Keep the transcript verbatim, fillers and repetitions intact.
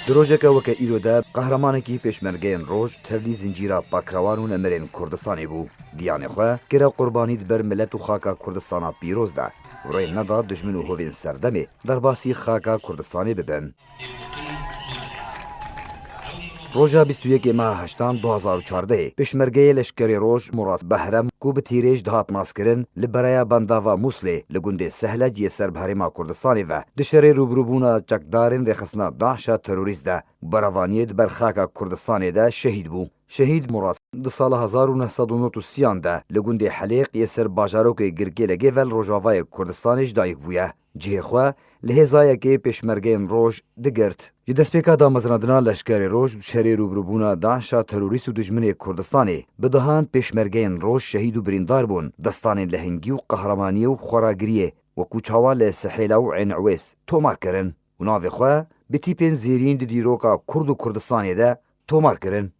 Di rojeke weke îro de qehremanekî pêşmergeyên roj tevlî zincîra pakrewan û nemirên Kurdistanê bû. Giyanê xwe kire qurbanî di ber milet û xaka Kurdistana pîroz de. Rê neda dijmin û hovên serdemê derbasî xaka Kurdistanê bibin. Roja bîst û yekê meha heştan du hazar û çardehê pêşmergeyê leşkerê roj Murat Behrem ku bi tîrêj dihat naskirin, li bereya bendava Mûslê li gundê Sehlec yê ser bi herêma Kurdistanê ve di şerê rûbirûbûna çekdarên rêxistina DAIŞa terorîst de û berevaniyê di ber xaka Kurdistanê de şehîd bû. Şehîd Murat di sala hezar û neh sed û nod û sî an de li gundê Helêq yê ser bajarokê Girkêlegê ve li rojavayê Kurdistanê ji dayik bûye. Cihê xwe li hêzayekê pêşmergeyên roj digirt. Ji destpêka damezrandina leşkerê roj bi şerê rûbirûbûna DAIŞa terorîst û dijminê Kurdistanê bi dehan pêşmergeyên roj şehîd û birîndar bûn, destanên lehengî û qehremaniyê û xweragiriyê wekû çawa li Sihêla û Ên Ewês tomar kirin û navê xwe bi tîpên zêrîn di dîroka Kurd û Kurdistanê de tomar kirin.